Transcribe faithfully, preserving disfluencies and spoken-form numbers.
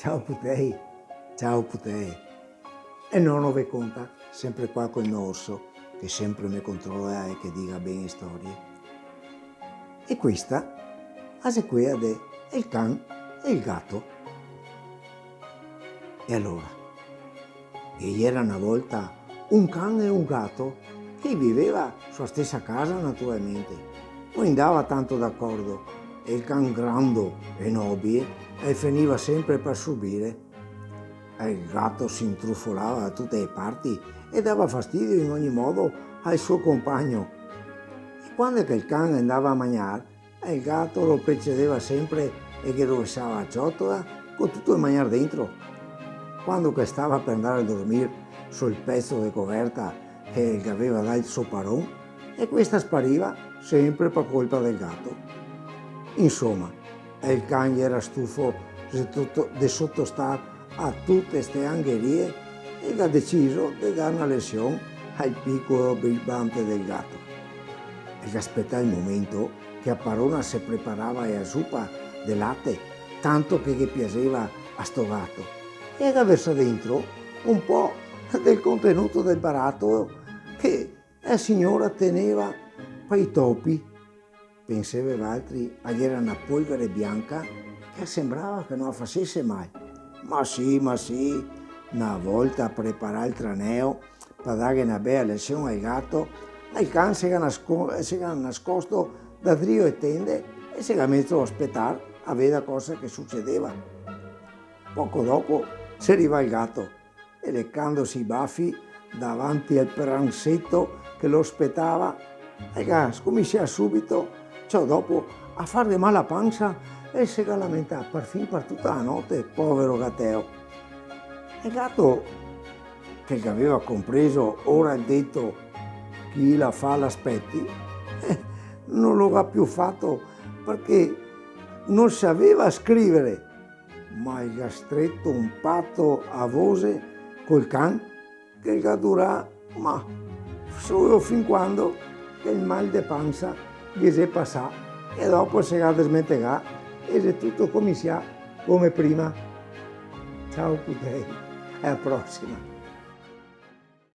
Ciao putei, ciao putei. E nono ve conta, sempre qua col nono orso, che sempre me controla e che diga ben e storie. E questa, a xe quea de El can e el gato. E alora, ghe iera na volta un can e un gato che i viveva su a stesa casa, naturalmente. No i ndava tanto d'acordo, e el can grando e nobile el feniva sempre par subire. E el gato se intrufolava da tute le parti e dava fastidio in ogni modo al so conpagno. E quando che el can ndava a magnar, e el gato lo precedeva sempre e ghe rovesava a ciotola co tuto el magnar dentro. Quando che el stava par ndar a dormir sul pezo de coverta che el gaveva dà el so paron, e questa spariva sempre par colpa del gato. Insoma, el can iera stufo de tuto, de sotostar a tute ste angherie e el ga deciso de dar na lesion al picolo birbante del gato. El ga spetà el momento che a parona se preparava la zupa de late, tanto che ghe piaseva a sto gato, e el ga versà dentro un po' del contenuto del barato che la signora teneva pa i topi. Penseve valtri, a iera na polvere bianca che sembrava che no la fasese mal. Ma sì, ma sì, na volta preparà el traneo pa darghe na bea lesion al gato, el can se ga nasco-, se ga nascosto da drio le tende e se ga meso a spetar a veder cosa che sucedeva. Poco dopo xe rivà el gato e, lecandosi i bafi davanti al pranseto che lo spetava, el ga scominsià subito, ciò dopo, a farghe mal la pansa e se ga lamentà parfin par tuta la note, povero gateo. El gato, che el gaveva conpreso ora el deto "chi la fa la speti", eh, no lo ga più fato, parché no saveva scrivere, ma el ga streto un pato a voxe col can che el ga durà, ma solo fin quando che el mal de pansa ghe xe pasà, e dopo se ga desmentegà e xe tuto cominsià come prima. Ciao putei, a la prosima.